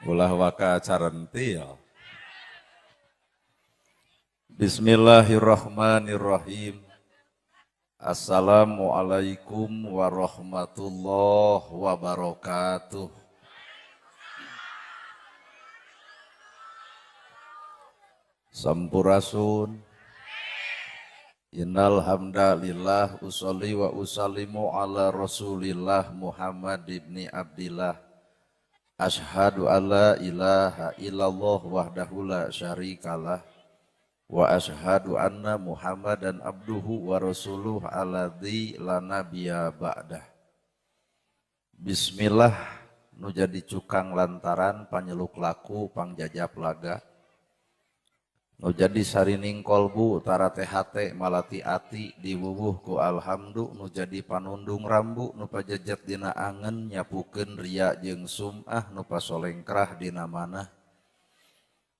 Ulah waka carentil. Bismillahirrahmanirrahim. Assalamualaikum warahmatullahi wabarakatuh. Sampurasun. Innal hamdalillah usolli wa usallimu ala Rasulillah Muhammad ibni Abdillah. Ashhadu alla ilaha illallah wahdahu la syarikalah wa ashhadu anna Muhammadan abduhu wa rasuluh alladzi la nabiyya ba'dah. Bismillah nu jadi cukang lantaran panyeluk laku pangjajap laga. Nu jadi sarining kolbu tarate hate malati ati diwuwuh ku alhamdu nu jadi panundung rambu nu pajejet dina angen nyapukeun ria jeung sum'ah nu pasolengkrah dina manah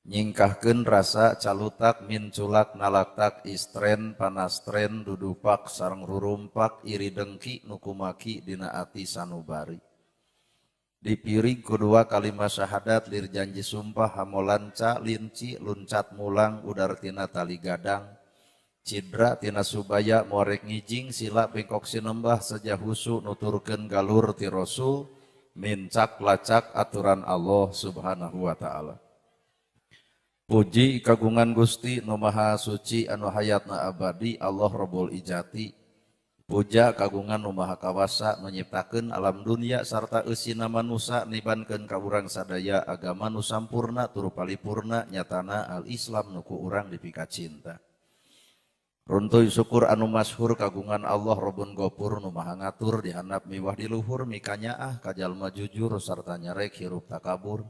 nyingkahkeun rasa calutak minculak nalaktak istren panastren dudupak sareng rurumpak iri dengki nu kumaki dina ati sanubari. Dipiring kedua kalimat syahadat lir janji sumpah hamolanca linci luncat mulang udar tina tali gadang cidra tina subaya muarek ngijing sila bengkok sinembah sejahusu nuturkeun galur ti rasul mincak lacak aturan Allah subhanahu wa ta'ala. Puji kagungan Gusti nu maha suci anu hayatna abadi Allah Rabbul Ijati. Puja kagungan nu maha kawasa nu nyiptakeun alam dunia sarta eusina manusa nibankeun ka urang sadaya agama nu sampurna tur palipurna nyatana al-Islam nu ku urang dipikacinta. Runtuy syukur anu masyhur kagungan Allah Rabbun Gofur nu maha ngatur dihandap miwah di luhur mikanyaah ka jalma jujur sarta nyarek hirup takabur.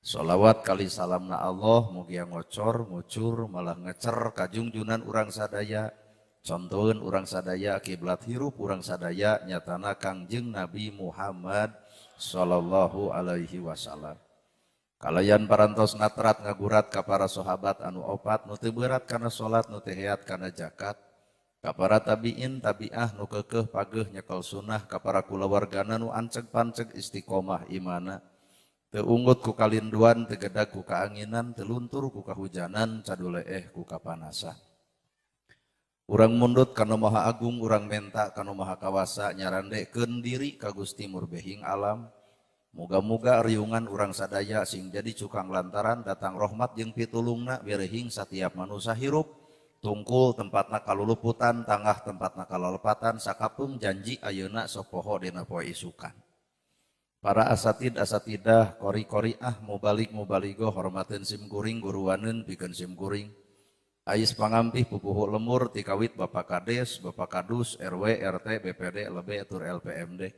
Sholawat kali salamna Allah mugia ngocor ngucur malah ngecer kajungjunan urang sadaya. Contoheun urang sadaya kiblat hirup urang sadaya nyatana Kangjeng Nabi Muhammad sallallahu alaihi wasallam. Kalayan parantos ngatrat ngagurat ka para sahabat anu opat nu teu beurat kana salat nu teu heat kana zakat, ka para tabiin tabiah nu keukeuh pageuh nyekel sunnah, ka para kulawargana nu anceg-panceg istiqomah imana. Teu unggut ku kalinduan, teu gedag ku kaanginan, teu luntur ku kahujanan, caduleeh ku kapanasan. Urang mundut kana Maha Agung, urang menta kana Maha Kawasa, nyarandekeun diri ka Gusti Murbehing alam. Muga-muga riungan urang sadaya sing jadi cukang lantaran datang rahmat jeung pitulungna wirehing satiap manusia hirup. Tungkul tempatna kaluluputan, tangah tempatna kalalepatan, sakapeung janji ayeuna sok poho dina poe isukan. Para asatid asatidah, kori-koriah, mubalik mubaligoh, hormateun sim kuring, guruaneun pikeun sim kuring. Ais pangampih pupuhu lemur tikawit Bapak Kades, Bapak Kadus, RW, RT, BPD, LB, tur LPMD.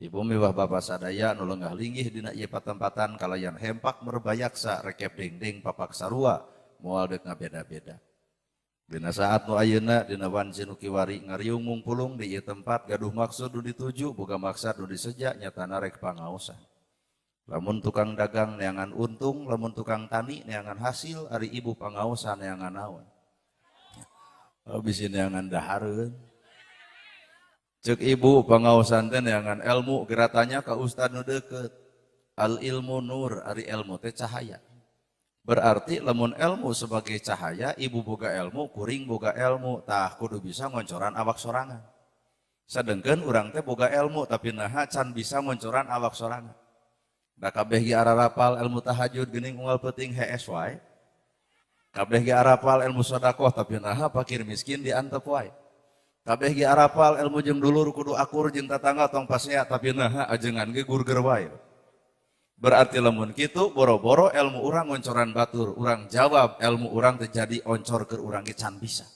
Ibu miwah Bapak sadaya nu lenggah linggih dina ieu patempatan kalayan hempak merbayaksa rekep dingding papak sarua moal deuk ngabeda-beda. Dina saat nu ayeuna dina wanci nu kiwari ngariung mungpulung di ieu tempat gaduh maksud nu dituju boga maksad nu diseja nyatana rek pangaosan. Lamun tukang dagang neangan untung, lamun tukang tani neangan hasil, ari ibu pangaosan neangan naon. Bisi neangan dahareun. Ceuk ibu pangaosan teh neangan ilmu, geratanya ka ustad nu deukeut. Al ilmu nur, ari ilmu teh cahaya. Berarti lamun ilmu sebagai cahaya, ibu boga ilmu, kuring boga ilmu, tah kudu bisa ngoncoran awak sorangan. Sedengkeun urang teh boga ilmu tapi naha can bisa ngoncoran awak sorangan. Da kabeh ge ararapal ilmu tahajud geuning unggal peuting hees wae. Kabeh ge arapal ilmu sedekah tapi naha fakir miskin diantep wae. Kabeh ge arapal ilmu jeung dulur kudu akur jeung tatangga tong pasea tapi naha ajengan ge gurger wae. Berarti lamun kitu boro-boro ilmu urang ngoncoran batur, urang jawab ilmu urang teh jadi oncor keur urang ge can bisa.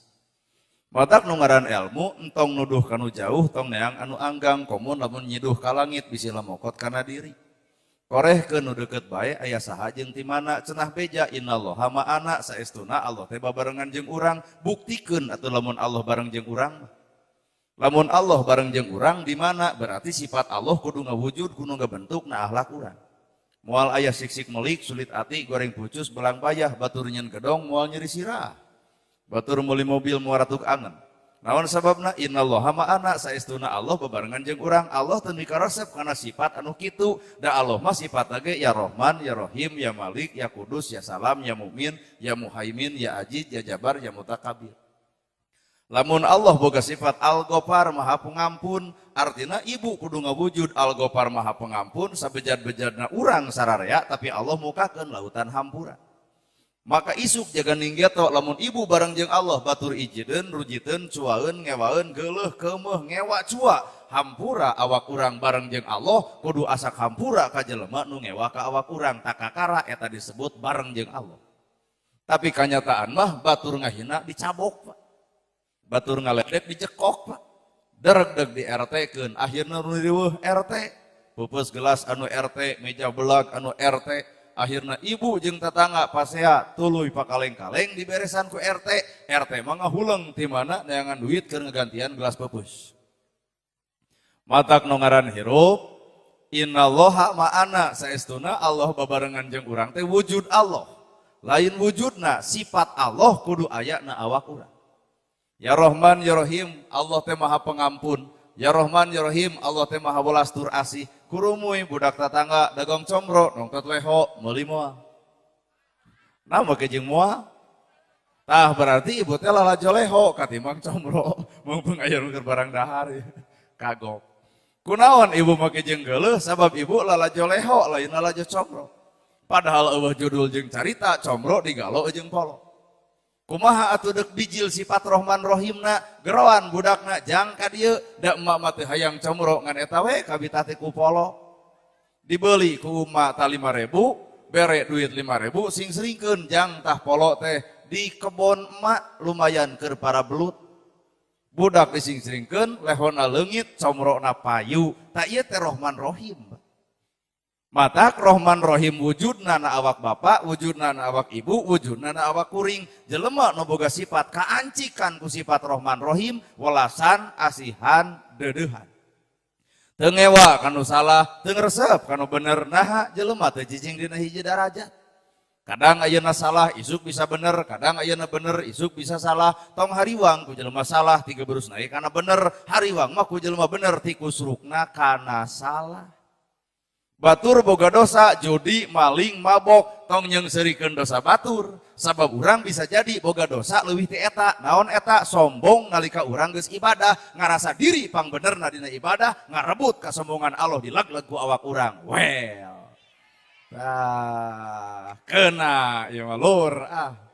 Matak nu ngaran ilmu entong nuduh kanu jauh tong neang anu anggang komun lamun nyiduh ka langit bisi lamokot kana diri. Korehkeun nu deukeut bae aya saha jeung ti mana cenah beja innallaha ma'ana saestuna Allah teh babarengan jeung urang buktikeun atuh lamun Allah bareng jeung urang. Lamun Allah bareng jeung urang di mana berarti sifat Allah kudu ngawujud kudu ngabentuk na akhlak urang. Moal aya sik-sik melik sulit ati goreng pucus belang payah batur nyen gedong moal nyeri sirah. Batur meuli mobil moal ratuk angen. Naon sababna? Innallaha ma'ana, saestuna Allah bebarengan jeung urang. Allah teu mikaresep kana sifat anu kitu. Da Allah mah sifatna ge ya Rahman, ya Rahim, ya Malik, ya Kudus, ya Salam, ya Mukmin, ya Muhaimin, ya Aziz, ya Jabar, ya Mutakabir. Lamun Allah boga sifat Al-Ghaffar Maha Pengampun, artinya ibu kudu ngawujud Al-Ghaffar Maha Pengampun sabejad-bejadna urang sararea, tapi Allah mukakeun lautan hampura. Maka isuk jaga ninggeto lamun ibu bareng jeung Allah batur ijideun, rujiteun, cuaeun, ngewaeun, geuleuh, keumeuh, ngewa, cua, hampura awak urang bareng jeung Allah kudu asak hampura ka jelema nu ngewa ka awak urang, takakara eta disebut bareng jeung Allah. Tapi kanyataan mah batur ngahina dicabok, Pak. Batur ngaledek dicekok, Pak. Dereg-deg di RT-keun, akhirna nu riweuh RT, peupeus gelas anu RT, meja belag anu RT, akhirna ibu jeung tetangga pasea tuluy pakaleng-kaleng diberesan ku RT, RT mah ngahuleng ti mana neangan duit keur ngegantian gelas peupeus. Matak nu ngaran hirup, innallaha ma'ana, saestuna Allah babarengan jeung urang teh wujud Allah. Lain wujudna, sifat Allah kudu aya na awak urang. Ya Rahman ya Rahim, Allah teh Maha Pengampun. Ya Rahman ya Rahim, Allah teh Maha welas tur asih. Kurumuy budak tetangga dagang comro nongtot leho meuli moal. Nah make jeung moal. Tah berarti ibu teh lalajo leho katimbang comro mumpung aya nu keur barang dahar kagok. Kunaon ibu make jeung geuleuh sabab ibu lalajo leho lain lalajo comro. Padahal eueuh judul jeung carita comro digalo jeung polo. Kumaha atuh deuk bijil sifat Rahman Rahimna geroan budakna jang ka dieu da emak mah teu hayang comro ngan eta we kabita teh ku polo. Dibeli ku emak ta 5.000, bere duit 5.000 sing seringkeun jang tah polo teh di kebon emak lumayan keur para belut. Budak disingseringkeun lehona leungit comrona payu. Ta ieu teh Rahman Rahim. Matak Rahman Rahim wujudna na awak bapak, wujudna na awak ibu, wujudna na awak kuring. Jelema nu boga sifat kaancikan ku sifat Rahman Rahim, welasan, asihan, deudeuhan. Teu ngewa kanu salah, teu ngresep kanu bener, naha jelema teu cicing dina hiji darajat. Kadang ayeuna salah, isuk bisa bener, kadang ayeuna bener, isuk bisa salah. Tong hariwang ku jelema salah, tiga berus naik kana bener, hariwang mah ku jelema bener, tikusrukna kana salah. Batur boga dosa, judi, maling, mabok, tong nyeungseurikeun dosa batur. Sabab urang bisa jadi boga dosa leuwih ti eta. Naon eta? Sombong nalika urang geus ibadah, ngarasa diri pang benerna dina ibadah, ngarebut kasombongan Allah dileg-leg ku awak urang. Well. Tah, kena ieu mah lur ah.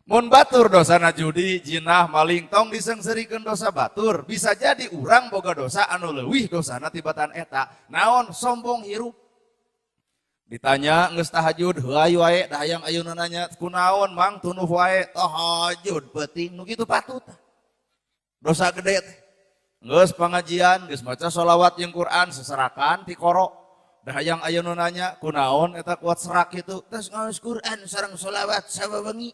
Mun batur dosana judi, jinah, maling, tong diseungseurikeun dosa batur. Bisa jadi urang boga dosa anu leuwih dosana tibatan eta. Naon? Sombong hirup. Ditanya geus tahajud, heuay wae, da hayang ayeuna nanya kunaon mang tunuh wae, tahajud peuting nu kitu patut. Dosa gede teh. Geus pangajian, geus maca sholawat jeung Quran seserakan ti koro. Da hayang ayeuna nanya kunaon eta kuat serak kitu. Tos ngaos Quran sareng sholawat sabawengi.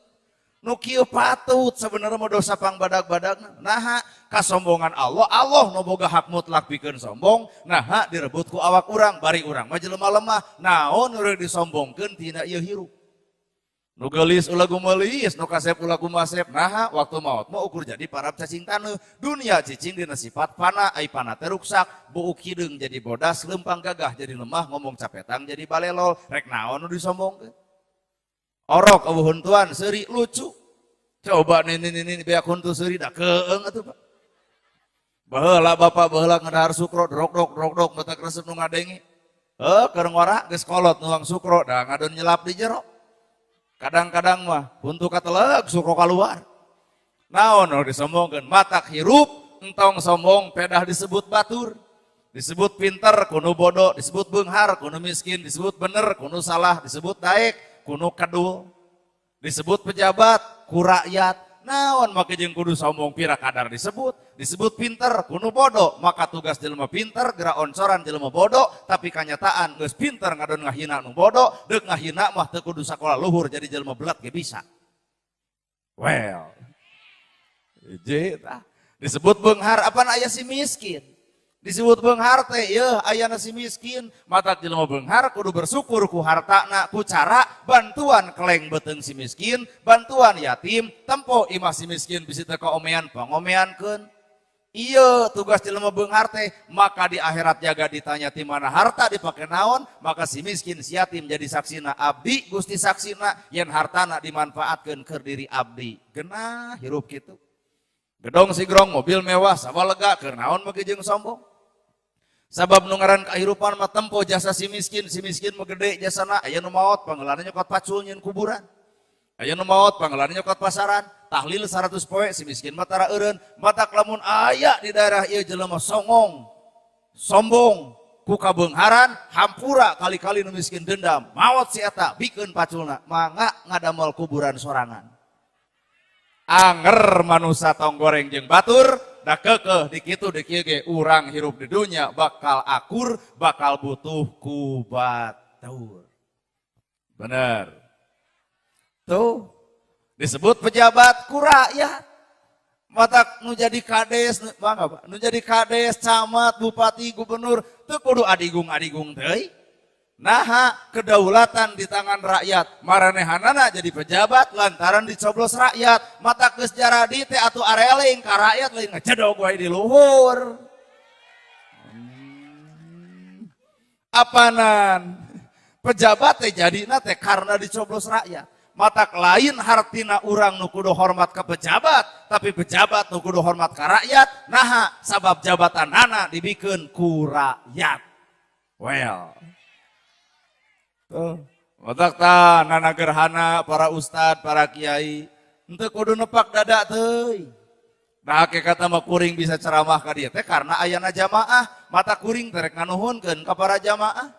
Nu kieu patut sebenarnya mah dosa pangbadag-badagna. Naha kasombongan Allah, Allah nu boga hak mutlak pikeun sombong, naha direbut ku awak urang, bari urang mah jelema lemah. Naon nu rek disombongkeun tina ieu hirup. Nu geulis ulah gumeulis, nu kasep ulah gumasep. Naha waktu maot mah ukur jadi parab cacing taneuh. Dunia cicing dina sifat fana, ai fana teh ruksak, buuk hideung jadi bodas, leumpang gagah jadi lemah, ngomong capetang jadi balelol, rek naon nu disombongkeun. Orok eueuh huntuan seuri lucu. Coba nini beak huntu seuri da keeng atuh Pak. Baheula bapak baheula ngadahar sukro drok-drok drok-drok mata resep nu ngadenge. Heuh keur ngora geus kolot nuang sukro da ngadon nyelap di jero. Kadang-kadang mah huntu kateleg sukro kaluar. Naon nu disombongkeun matak hirup entong sombong pedah disebut batur. Disebut pinter kuno bodoh, disebut beunghar kuno miskin, disebut bener kuno salah, disebut daek kuno kedul, disebut pejabat ku rakyat. Naon make jeung kudu sombong pira kadar disebut, disebut pinter kuno bodoh, maka tugas jelema pinter geura oncoran jelema bodoh, tapi kanyataan geus pinter ngadon ngahina nu bodoh, deuk ngahina mah teu kudu sakola luhur jadi jelema belat ge bisa. Well. Hiji tah. Disebut beunghar apaan aya si miskin. Disebut beunghar teh yeuh ayana si miskin, matak jelema beunghar kudu bersyukur ku hartana ku cara bantuan keleng beuteung si miskin, bantuan yatim, tempo imah si miskin bisi teu kaomean pangomeankeun. Iya tugas jelema beunghar teh, maka di akhirat jaga ditanya ti mana harta dipake naon, maka si miskin si yatim jadi saksina abdi, Gusti saksina yen hartana dimanfaatkeun keur diri abdi. Genah hirup kitu. Gedong sigrong mobil mewah sawah lega keur naon make jeung sombong. Sabab nu ngaran kahirupan mah tempo jasa si miskin mah gede jasana, aya nu maot panggeulana nyokot pacul nyieun kuburan. Aya nu maot panggeulana nyokot pasaran, tahlil 100 poe si miskin mah tara eureun, matak lamun aya di daerah ieu jelema songong, sombong, ku kabeungharan, hampura kali-kali nu miskin dendam, maot si eta bikeun paculna, mangga ngadamel kuburan sorangan. Anger manusa tong goreng jeung batur, da keukeuh di kitu di kieu ge urang hirup di dunya bakal akur, bakal butuh ku batur. Bener. Tuh disebut pejabat ku rakyat. Matak nu jadi kades, mangga Pak, nu jadi kades, camat, bupati, gubernur teu kudu adigung-adigung teuing. Naha kedaulatan di tangan rakyat, maranehanana jadi pejabat lantaran dicoblos rakyat, mata geus jaradi teh atuh areling ka rakyat lain ngecedog wae di luhur. Apanan pejabat teh jadina teh karena dicoblos rakyat. Matak lain hartina urang nu kudu hormat ka pejabat, tapi pejabat nu kudu hormat ka rakyat. Naha sabab jabatanana dibikeun ku rakyat. Well. Tuh, matak tah nana gerhana para ustad, para kiai, henteu kudu nepak dada teuing. Nah hakikatna mah kuring bisa ceramah ka dieu teh karena ayana jamaah, mata kuring teh rek nganuhunkeun ka para jamaah.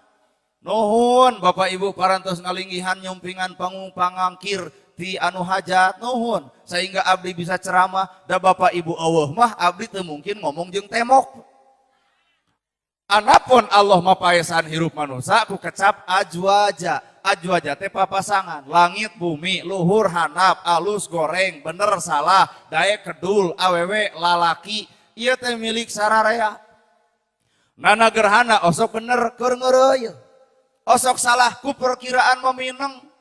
Nuhun Bapak Ibu parantos ngalinggihan nyumpingan panggung pangangkir ti anu hajat, nuhun sehingga abdi bisa ceramah. Da Bapak Ibu eueuh mah abdi teu mungkin ngomong jeung temok. Anapun Allah mapaesan hirup manusia ku kecap ajwaja. Ajwaja teh papasangan, langit bumi, luhur handap, alus goreng, bener salah, daek kedul, awewe lalaki, ieu teh milik sararea. Nana gerhana osok bener keur ngeureuyeuh. Osok salah ku perkiraan memineng.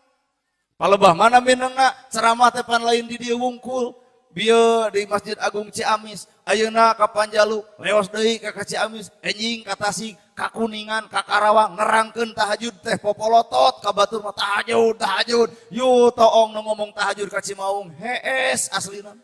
Palebah mana minengna ceramah teh pan lain di dieu wungkul. Bieu di Masjid Agung Ciamis, ayeuna ka Panjalu, leos deui ka Ciamis, enjing ka Tasik, ka Kuningan, ka Karawang, nerangkeun tahajud teh popolotot ka batur mah tahajud, tahajud. Yu toong nu ngomong tahajud ka Cimaung, hees aslina.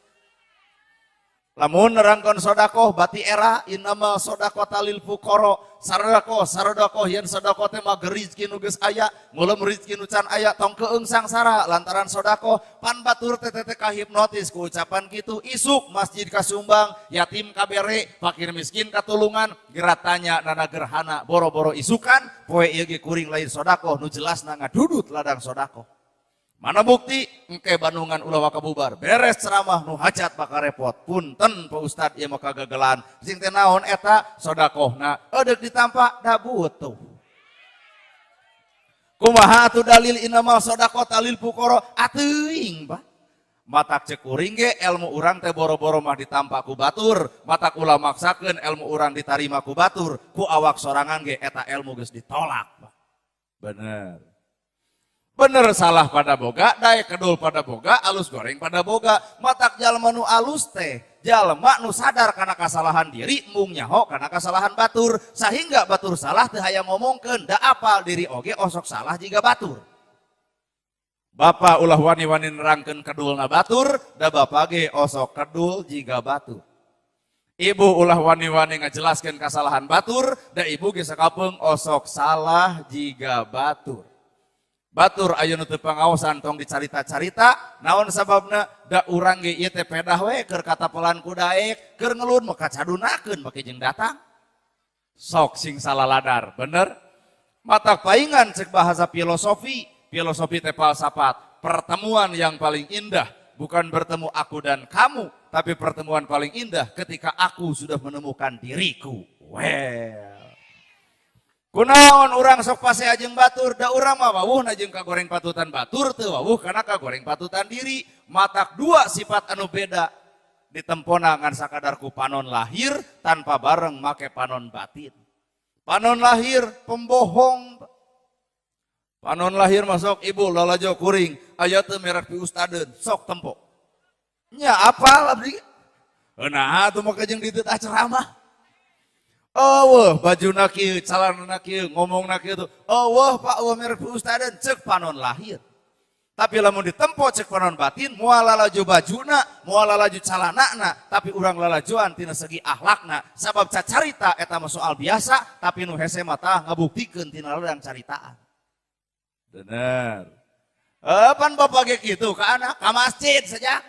Lamun nerangkeun sodakoh bati era inama sodakoh lil fuqara, sarodakoh sarodakoh yen sodakoh teh mah rezeki nu geus aya, ngulem rezeki nu can aya tong keung sangsara lantaran sodakoh pan batur teh teh kahipnotis ku ucapan kitu isuk masjid kasumbang, yatim kabere, fakir miskin katulungan, gerat tanya nana gerhana boro-boro isukan poe ieu ge kuring lain sodakoh nu jelasna ngadudut ladang sodakoh. Mana bukti? Engke Bandungan ulah waka bubar. Beres ceramah nu hajat bakal repot. Punten Pak Ustad ieu mah kagagalan. Sing teh naon eta sodakohna eudeuk ditampa da butuh. Kumaha atuh dalil inamal sodakoh talil fuqara? Ateuing Pak. Matak cek kuring ge ilmu urang teh boro-boro mah ditampa ku batur, matak ulah maksakeun ilmu urang ditarima ku batur, ku awak sorangan ge eta ilmu geus ditolak Pak. Bener. Bener salah pada boga, daek kedul pada boga, alus goreng pada boga. Matak jalma nu alus teh, jalma nu sadar kana kasalahan diri, mung nyaho kana kasalahan batur, sehingga batur salah teu hayang ngomongkeun, da apal diri oge osok salah jiga batur. Bapak ulah wani-wani nerangkeun kedulna batur, da bapak ge osok kedul jiga batur. Ibu ulah wani-wani ngajelaskeun kasalahan batur, da ibu ge sakapeung osok salah jiga batur. Batur ayeuna teu pangaosan tong dicarita-carita, naon sababna da urang ge ieu teh pedah we keur katapelan ku daek, keur ngelun mah kacadunakeun make jeung datang. Sok sing salaladar, bener? Matak paingan cek bahasa filosofi, filosofi teh falsafat, pertemuan yang paling indah bukan bertemu aku dan kamu, tapi pertemuan paling indah ketika aku sudah menemukan diriku. Well. Kunaon urang sok pasea jeung batur, da urang mah wawuhna jeung kagoreng patutan batur teu wawuh kana kagoreng patutan diri. Matak dua sifat anu beda. Ditempona ngan sakadar ku panon lahir tanpa bareng make panon batin. Panon lahir pembohong. Panon lahir masuk ibu lalajo kuring aya teu merek pi ustadeun sok tempo. Nya apal abdi? Nah atuh make jeung ditu tah ceramah. Eueuh bajuna kieu, calanana kieu, ngomongna kieu tuh. Eueuh Pak eueuh merek pi ustadeun ceuk panon lahir. Tapi lamun ditempo cek panon batin, moal lalajo bajuna, moal lalajo calanana, tapi urang lalajoan tina segi akhlakna. Sabab cacarita eta mah soal biasa, tapi nu hese mah tah ngabuktikeun tina ladang caritaan. Bener. Pan bapak ge kitu ka anak ka masjid saja.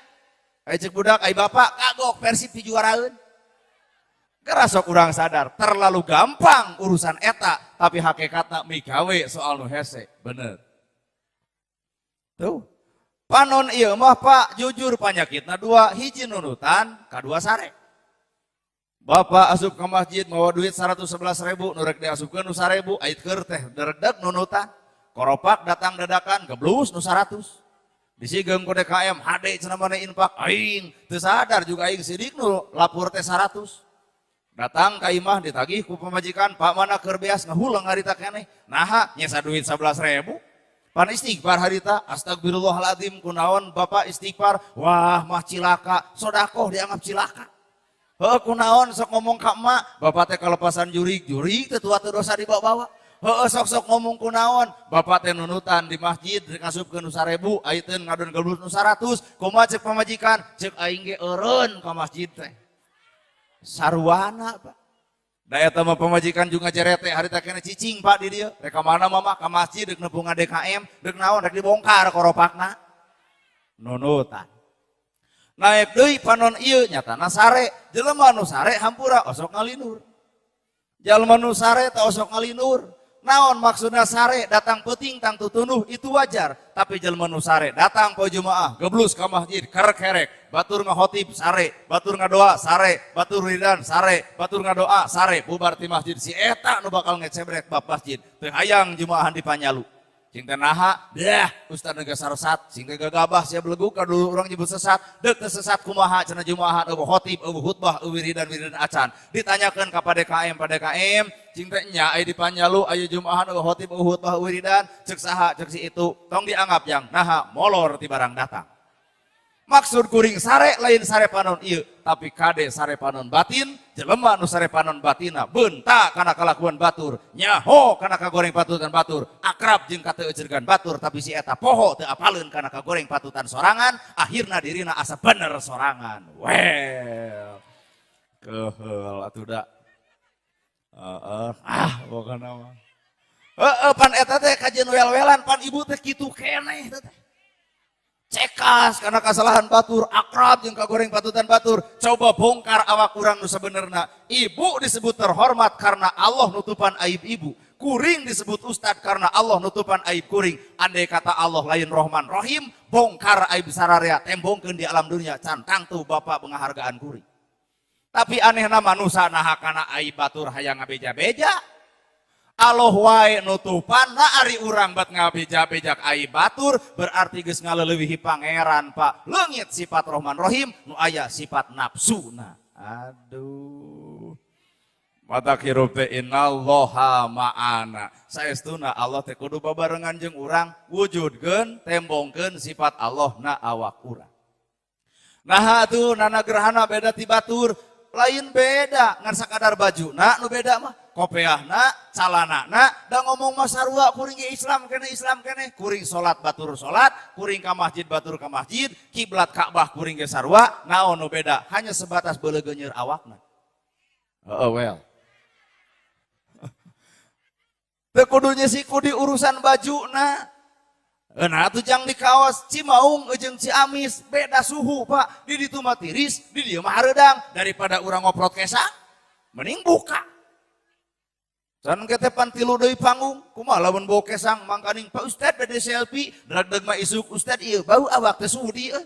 Ai cek budak ai bapak kagok Persib dijuaraeun. Geura sok urang sadar, terlalu gampang urusan eta, tapi hakikatna migawe soal nu hese. Bener. Tuh. Panon ieu mah Pak, jujur panyakitna dua, hiji nunutan, kadua sare. Bapak asup ke masjid mawa duit 111.000, nu rek diasupkeun nu 1.000, ait keur teh deredeg nunutan. Koropak datang dadakan geblus nu 100. Disigeung ku DKM HD cenah maneh infak aing teu sadar juga aing sidik nu lapor teh 100. Datang ka imah ditagih ku pamajikan, Pak mana keur beas ngahuleng harita keneh. Naha nyesa duit 11.000. Pan istighfar harita, astagfirullahaladzim kunaon bapak istighfar, wah mah cilaka, sodakoh dianggap cilaka. Heuh kunaon sok ngomong ka emak, bapak teh kalepasan jurig, jurig teh tua teh dosa dibawa-bawa. Heuh sok-sok ngomong kunaon, bapak teh nunutan di masjid rek ngasupkeun nu 1.000, aiteun ngadon geblus nu 100, kumaha ceuk pamajikan, ceuk aing ge eureun ka masjid teh. Sarwana Pak. Da eta mah pamajikan juga jerete harita keneh cicing Pak di dieu. Rek ka mana mama ka masjid deuk nepungan DKM, deuk naon rek dibongkar koropakna. Nunutan. Naik deui panon ieu nyatana sare, jelema nu sare hampura osok ngalinur. Jelema nu sare teh osok ngalinur. Naon maksudna sare datang peuting tang tutunuh itu wajar, tapi jelema nu sare datang poe Jumaah geblus ka masjid kerek-kerek, batur ngahotib sare, batur ngadoa sare, batur wiridan sare, batur ngadoa sare, bubar ti masjid si eta nu bakal ngecebret bab masjid, teu hayang jumaahan di Panyalu. Cing teh naha, dah ustad geus sesat, cing teh gagabah sia beleguk ka dulu urang nyebut sesat, deuk teu sesat kumaha cenah jumaahan eueuh khotib, eueuh khutbah, eueuh wiridan-wiridan acan. Ditanyakeun ka PDKM, PDKM, cing teh nya aya di Panyalu aya jumaahan eueuh khotib, eueuh khutbah, eueuh wiridan, ceuk saha, ceuk si itu, tong dianggap yang naha molor ti barang datang. Maksud kuring sare lain sare panon ieu, tapi kade sare panon batin, jelema nu sare panon batina bentak kana kalakuan batur, nyaho kana kagoreng patutan batur, akrab jeung kateueurgan batur, tapi si eta poho teu apaleun kana kagoreng patutan sorangan, akhirna dirina asa bener sorangan. Well, keheul atuh da. Heeh, ah pokona mah. Heeh, pan eta teh kajian wel-welan, pan ibu teh kitu keneh teh. Cekas karena kesalahan batur, akrab jeung kagoreng patutan batur. Coba bongkar awak urang nu sebenarna. Ibu disebut terhormat karena Allah nutupan aib ibu. Kuring disebut ustad karena Allah nutupan aib kuring. Andai kata Allah lain Rohman Rohim, bongkar aib sararea, tembongkeun di alam dunia, can tangtu bapak penghargaan kuring. Tapi anehna manusa naha kana aib batur hayang ngabeja-beja. Allah wae nutupan, nah ari urang bat ngabeja-beja aib batur, berarti geus ngaleulewihi pangeran Pak. Leungit sifat Rohman Rohim, nu aya sifat nafsuna. Aduh. Mata hirup teh innallaha ma'ana. Saestuna Allah teh kudu babarengan jeung urang, wujudkeun, tembongkeun sifat Allah na awak urang. Nah atuh nana gerhana beda ti batur, lain beda ngan sakadar bajuna nu beda mah. Kopeahna, calanana, da ngomong mah sarua kuring ge Islam keneh Islam keneh, kuring salat batur salat, kuring ka masjid batur ka masjid, kiblat Ka'bah kuring ge sarua, naon nu beda? Hanya sebatas beuleugeuneur awakna. Heeh, well. Teu kudu nyesiku di urusan bajuna. Nah atuh jang di kaos Cimaung jeung Ciamis beda suhu Pak. Di ditu mah tiris, di dieu mah hareudang. Daripada urang ngoprot kesang, mending buka. Can ke pan tilu deui panggung, kumaha lamun bau kesang mangkaning Pak Ustad bade selfie, dragdeg mah isuk Ustad ieu bau awak teh suhu dieu.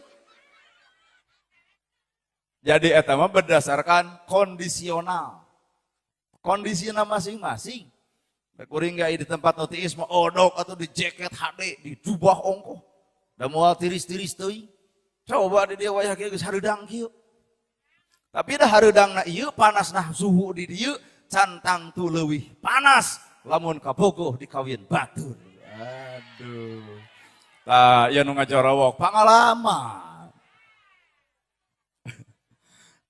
Jadi eta mah berdasarkan kondisional. Kondisina masing-masing. Kuring gak di tempat nu tiis mah odok atau di jaket HD di jubah ongkoh. Da moal tiris-tiris teuing. Coba di dia wayah kieu geus hareudang kieu. Tapi dah hareudangna ieu panasna suhu di dieu can tangtu leuwih panas lamun kabogoh dikawin batur. Aduh. Tah ieu nu ngajorawok pangalaman.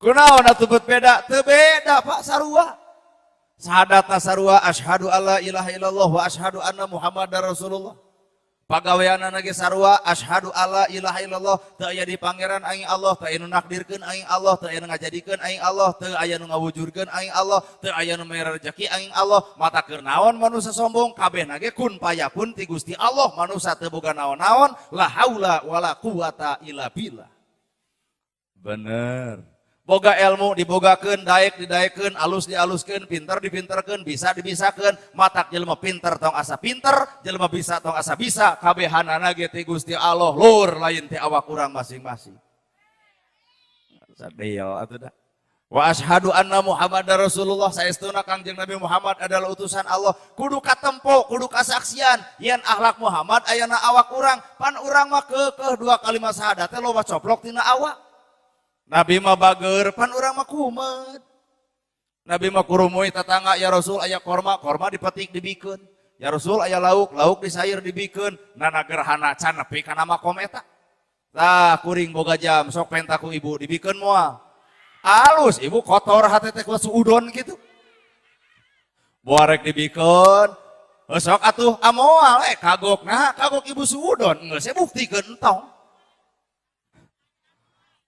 Kunaon atuh bet beda? Teu beda Pak, sarua. Sahadatna sarua, asyhadu alla ilaha illallah wa asyhadu anna Muhammadar Rasulullah. Pagaweanana ge sarua, asyhadu alla ilaha illallah, teu aya di pangeran aing Allah, teu aya nu nakdirkeun aing Allah, teu aya nu ngajadikeun aing Allah, teu aya nu ngawujudkeun aing Allah, teu aya nu mere rejeki aing Allah. Mata keur naon manusia sombong, kabehna ge kun payakun ti Gusti Allah, manusia teu boga naon-naon, la haula wala quwata illa billah. Bener. Boga ilmu dibogakeun, daek didaekeun, alus dialuskeun, pinter dipinterkeun, bisa dibisakeun, matak jelema pinter tong asa pinter, jelema bisa tong asa bisa, kabehanana ge ti Gusti Allah, lur, lain ti awak urang masing-masing. Sadil atuh dah. Wa asyhadu anna Muhammadar Rasulullah, saestuna Kangjeng Nabi Muhammad adalah utusan Allah. Kudu katempo, kudu kasaksian yen akhlak Muhammad ayana awak urang, pan urang mah keukeuh dua kalimat syahadat teh loba coplok tina awak. Nabi mah bager, pan urang mah kumet. Nabi mah kurumui tetangga, ya Rasul aya korma, korma dipetik dibikeun. Ya Rasul aya lauk, lauk disair dibikeun. Nana gerhana can nepi kana makom eta. Tah kuring boga jam, sok penta ku ibu dibikeun moal. Alus ibu kotor hate teh kuat suudon gitu. Boarek dibikeun, sok atuh amoal kagok, nah kagok ibu suudon, geus saya buktikeun entong.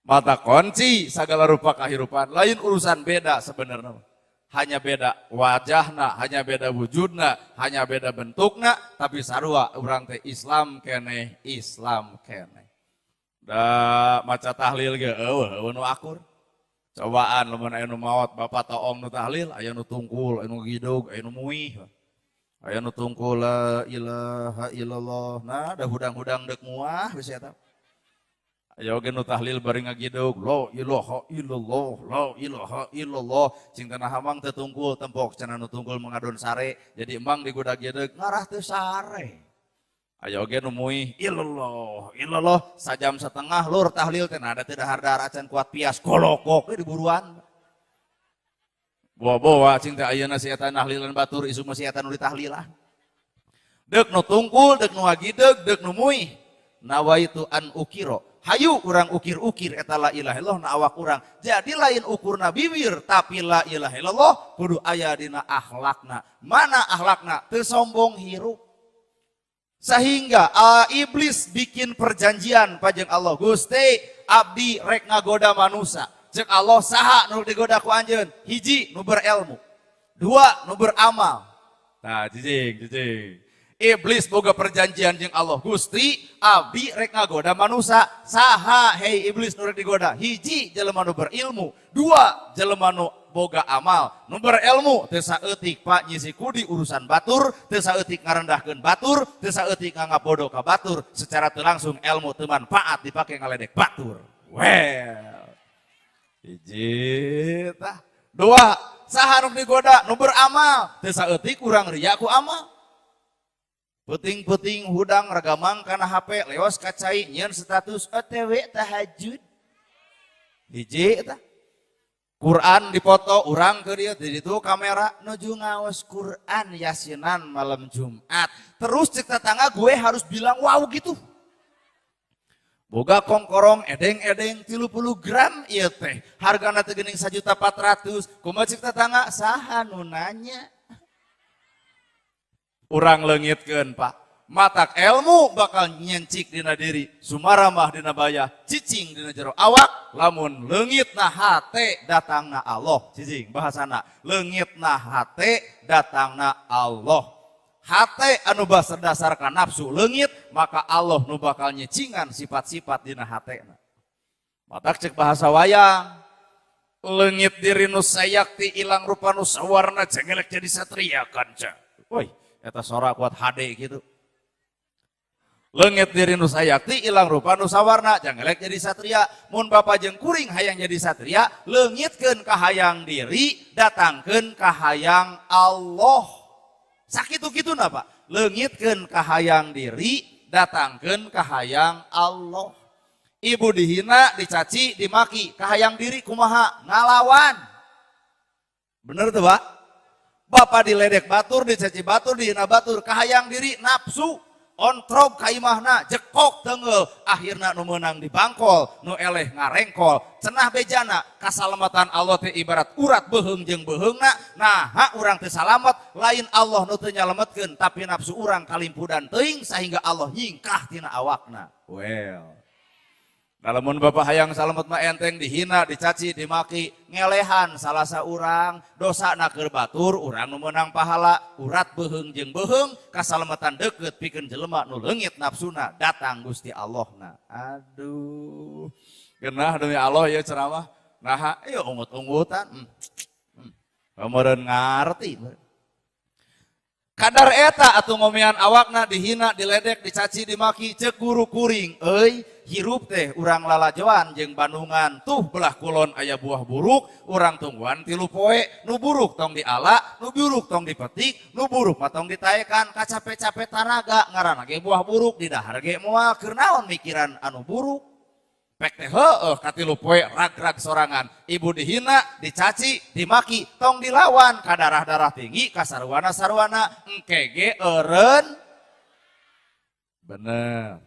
Mata kunci segala rupa kehidupan lain urusan beda sebenarnya. Hanya beda wajahna, hanya beda wujudna, hanya beda bentukna, tapi sarua urang teh Islam keneh, Islam keneh. Da maca tahlil ge eueuh eueuh nu akur. Cobaan lamun aya nu maot bapak toong nu tahlil, aya nu tungkul, aya nu gidog, aya nu muih. Aya nu tungkul la ilaha illallah. Nah, da hudang-hudang deuk muah bisa eta. Aya oge nu tahlil bari ngagidog la ilaha illallah, la ilaha illallah. Cing tanah hamang teu tungkul tempok cenah nu tungkul mengadon sare, jadi emang digudag gideg ngarah teu sare. Aya oge nu muih illallah, illallah sajam setengah lur tahlil teh nada teu dahar-dahar acan kuat pias kolokok diburuan. Bawa-bawa cing teh ayeuna si eta nahlilan batur isu mah si eta nu ditahlilan. Deuk nu tungkul, deuk nu ngagideg, deuk nu muih. Nawaitu an ukiro. Hayu urang ukir-ukir eta la ilaha illallah na awak urang. Jadi lain ukurna bibir tapi la ilaha illallah kudu aya dina akhlakna. Mana akhlakna? Teu sombong hirup. Sehingga iblis bikin perjanjian pajeng Allah. Gusti abdi rek ngagoda manusia. Cek Allah saha nu digoda ku anjeun? Hiji nu berilmu. Dua nu beramal. Nah, cicing, cicing. Iblis boga perjanjian jeung Allah. Gusti abdi rek ngagoda manusia. Saha hei iblis nu rek digoda? Hiji jelema nu berilmu, dua jelema nu boga amal. Nu berilmu teu saeutik Pak nyisi kudi urusan batur, teu saeutik ngarendahkeun batur, teu saeutik nganggap bodoh ka batur. Secara teu langsung ilmu teu manfaat dipake ngaledek batur. Well. Hiji tah. Dua, saha nu digoda? Nu beramal, teu saeutik urang ria ku amal. Puting-puting hudang ragamang kana HP leos kacai nyieun status OTW tahajud. Hiji eta. Quran dipoto urang ke dia di ditu kamera nuju ngaos Quran yasinan malam Jumat. Terus cek tetangga gue harus bilang wow gitu. Boga kongkorong edeng-edeng 30 gram ieu teh. Hargana teh geuning 1.400.000. Kumaha cek tetangga saha nu nanya? Urang leungitkeun Pak. Matak ilmu bakal nyencik dina diri, sumaramah dina bayah, cicing dina jero awak, lamun leungitna hate datangna Allah. Cicing bahasana, leungitna hate datangna Allah. Hate anu berdasarkan nafsu leungit, maka Allah nu bakal nyecingan sifat-sifat dina hatena. Matak cek bahasa wayang, leungit diri nu sayakti ilang rupa nu sawarna cengelek jadi satria kanca. Woi, eta sora kuat HD gitu. Leungit diri nu sayakti ilang rupa nu sawarna jangelek jadi satria. Mun bapa jeung kuring hayang jadi satria, leungitkeun kahayang diri, datangkeun kahayang Allah. Sakitu-kituna Pak. Leungitkeun kahayang diri, datangkeun kahayang Allah. Ibu dihina, dicaci, dimaki, kahayang diri kumaha? Ngalawan. Bener tuh, Pak? Bapak diledek batur, dicaci batur, dihina batur, kahayang diri nafsu, ontrog ka imahna, jekok tenggel, akhirna nu meunang dibangkol, nu eleh ngarengkol. Cenah bejana, kasalamatan Allah teh ibarat urat beuheung jeung beuheungna. Nah, urang teh salamet, lain Allah nu teu nyalametkeun, tapi nafsu urang kalimpudan teuing sehingga Allah nyingkah tina awakna. Well, lamun bapak hayang salamet mah enteng dihina, dicaci, dimaki, ngelehan salah saurang, dosa keur batur, urang nu meunang pahala, urat beuheung jeung beuheung, kasalamatan deukeut pikeun jelema nu leungit nafsuna, datang Gusti Allahna. Aduh. Genah demi Allah ya ceramah. Nah, ayo ungut-ungutan. Meureun ngarti. Kadar eta atuh ngomean awakna dihina, diledek, dicaci, dimaki, cek guru kuring, euy, hirup teh urang lalajoan jeung Bandungan, tuh belah kulon aya buah buruk, urang tungguan 3 poe, nu buruk tong diala, nu buruk tong dipetik, nu buruk mah tong ditaekan, kacape-cape taraga, ngaranna ge buah buruk didahar ge moal, keur naon mikiran anu buruk. Pek teh heueuh katilu poe rag-rag sorangan, ibu dihina, dicaci, dimaki, tong dilawan, ka darah-darah tinggi, ka sarwana-sarwana, engke ge eureun. Bener.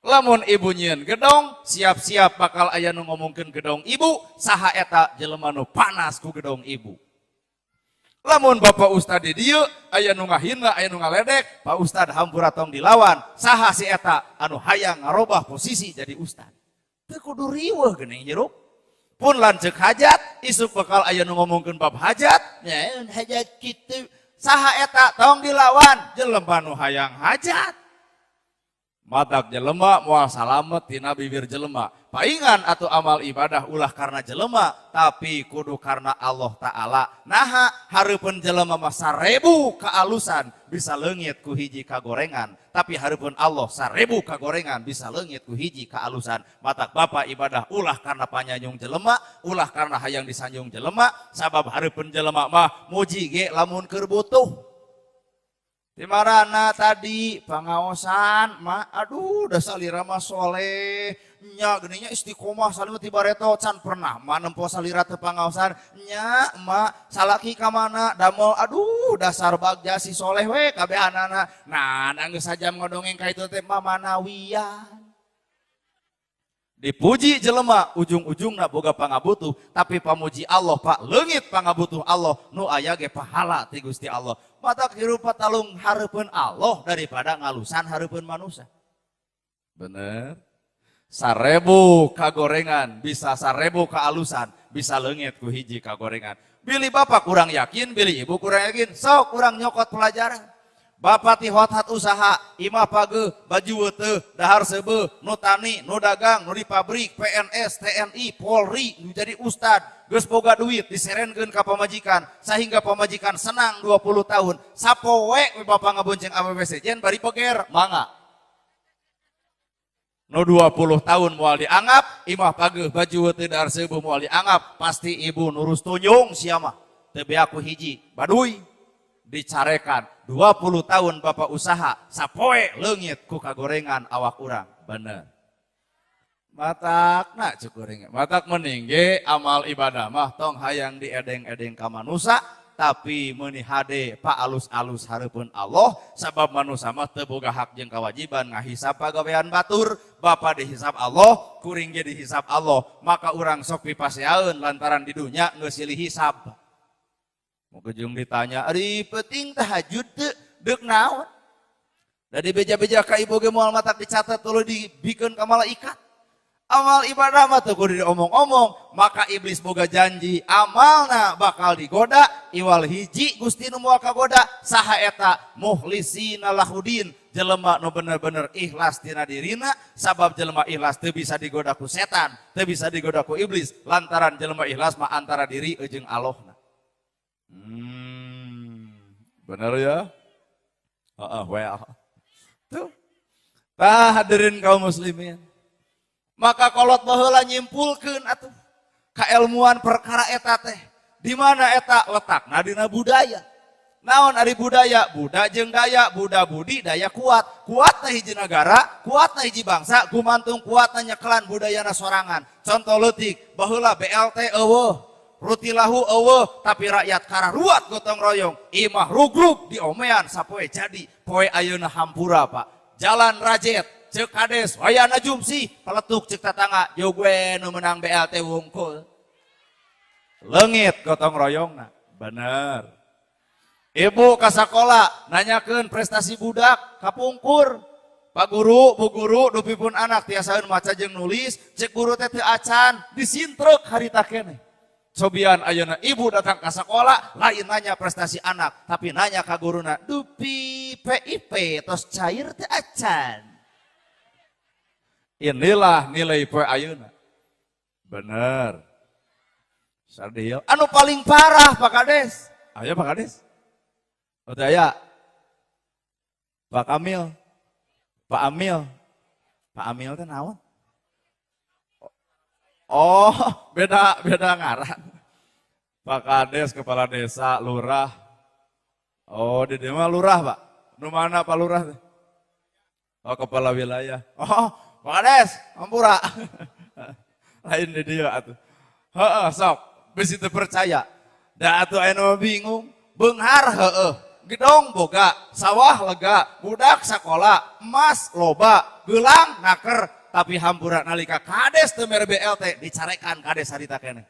Lamun ibu nyieun gedong, siap-siap bakal aya nu ngomongkeun gedong ibu, saha eta jelema nu panas ku gedong ibu. Lamun Bapak Ustad di dieu, aya nu ngahina, aya nu ngaledek, Pak Ustad hampura tong dilawan, saha si eta anu hayang ngarobah posisi jadi ustad. Teu kudu riweuh geuning hirup. Pun lanceuk hajat, isuk bakal aya nu ngomongkeun bab hajat, nya hajat kitu. Saha eta tong dilawan, jelema nu hayang hajat. Matak jelema moal salamet tina bibir jelema. Paingan atau amal ibadah ulah karena jelema, tapi kudu karena Allah Ta'ala. Naha hareupeun jelema mah 1000 kaalusan bisa leungit ku hiji kagorengan, tapi hareupeun Allah 1000 kagorengan bisa leungit ku hiji kaalusan. Matak bapak ibadah ulah karena panyanyung jelema, ulah karena hayang disanjung jelema, sabab hareupeun jelema mah muji ge lamun keur butuh. Di marana tadi pangaosan ma, aduh dah salira mah soleh nya geuning nya istiqomah salira ti bareto can pernah ma nempo salira teu pangaosan nya ma salaki ka mana damel aduh dasar bagja si soleh we kabehanana. Nah geus sajam ngodongeng ka itu teh ma manawian. Dipuji jelema ujung-ujungna boga pangabutuh, tapi pamuji Allah pak leungit pangabutuh Allah nu aya ge pahala ti Gusti Allah. Matak hirup talung hareupeun Allah daripada ngalusan hareupeun manusia. Bener. 1000 kagorengan bisa 1000 kaalusan, bisa leungit ku hiji kagorengan. Bilih bapak kurang yakin, bilih ibu kurang yakin, sok kurang nyokot pelajaran. Bapak ti hot-hat usaha, imah pageuh, baju weuteuh, dahar seubeuh, nu tani, nu dagang, nu di pabrik, PNS, TNI, Polri, nu jadi ustad, geus boga duit diserenkeun ka pamajikan sehingga pamajikan senang 20 tahun. Sapoe we bapak ngabonceng awewe sejen bari beger, mangga. Nu 20 tahun moal dianggap, imah pageuh, baju weuteuh, dahar seubeuh moal dianggap, pasti ibu nurus tunjung sia mah. Teu beak ku hiji, baduy dicarekan. 20 tahun bapak usaha, sapoe leungit ku kagorengan awak urang. Bener. Matak nak cek kuring. Matak mending ge amal ibadah mah tong hayang diedeng-edeng ka manusa, tapi meuni hade pa alus-alus hareupeun Allah, sabab manusa mah teu boga hak jeung kewajiban ngahisab pagawean batur. Bapa dihisab Allah, kuring ge dihisab Allah, maka urang sok pipaseaeun lantaran di dunya geus silih hisab. Mau kejung ditanya, ari penting tahajud teu deuk naon? Da dibeja-beja ka ibu ge moal matak dicatat tuluy dibikeun ka malaikat. Amal ibadah mah teu kudu diomong-omong, maka iblis boga janji amalna bakal digoda, iwal hiji Gusti nu moal kagoda, saha eta mukhlisina lahudin, jelema nu bener-bener ikhlas tina dirina, sabab jelema ikhlas teu bisa digoda ku setan, teu bisa digoda ku iblis, lantaran jelema ikhlas mah antara diri jeung Allahna. Bener ya? Heeh, well. Tuh. Tah hadirin kaum muslimin. Maka kolot baheula nyimpulkeun atuh kaelmuan perkara eta teh. Di mana eta letakna dina budaya. Naon ari budaya? Buda jeung daya, buda budi, daya kuat. Kuatna hiji negara, kuatna hiji bangsa, gumantung kuatna nyekelan budayana sorangan. Contoh leutik, baheula BLT euweuh, rutilahu euweuh, tapi rakyat kararuat gotong royong, imah rugrug diomean sapoe jadi. Poe ayeuna hampura, Pak. Jalan rajet, cek kades, wayana jumsi, peletuk cek tatangga, jug we nu menang BLT wungkul. Leungit gotong royongna, bener. Ibu ka sakola nanyakeun prestasi budak kapungkur. Pak guru, bu guru, dupi pun anak tiasaeun maca jeung nulis, cek guru teh teu acan, disintrek harita keneh. Cobian ayeuna ibu datang ke sekolah, lain nanya prestasi anak, tapi nanya ka guruna, dupi PIP tos cair teh acan. Inilah nilai poe ayeuna. Bener. Sadil. Anu paling parah, Pak Kades. Ayo, Pak Kades. Oh, ya. Pak Kamil. Pak Amil. Pak Amil teh naon? Oh, beda beda ngaran. Pak Kades, kepala desa, lurah. Oh, di dia mah lurah, Pak. Nu mana Pak Lurah teh? Oh, kepala wilayah. Oh, Pak Kades, ampura. Lain di dia atuh. Heeh, sok, bisi teu percaya. Da atuh aya nu bingung, beunghar heueuh, gedong boga, sawah lega, budak sakola, emas loba, gelang naker, tapi hampura nalika kades teu mere BLT, dicarekan kades harita keneh.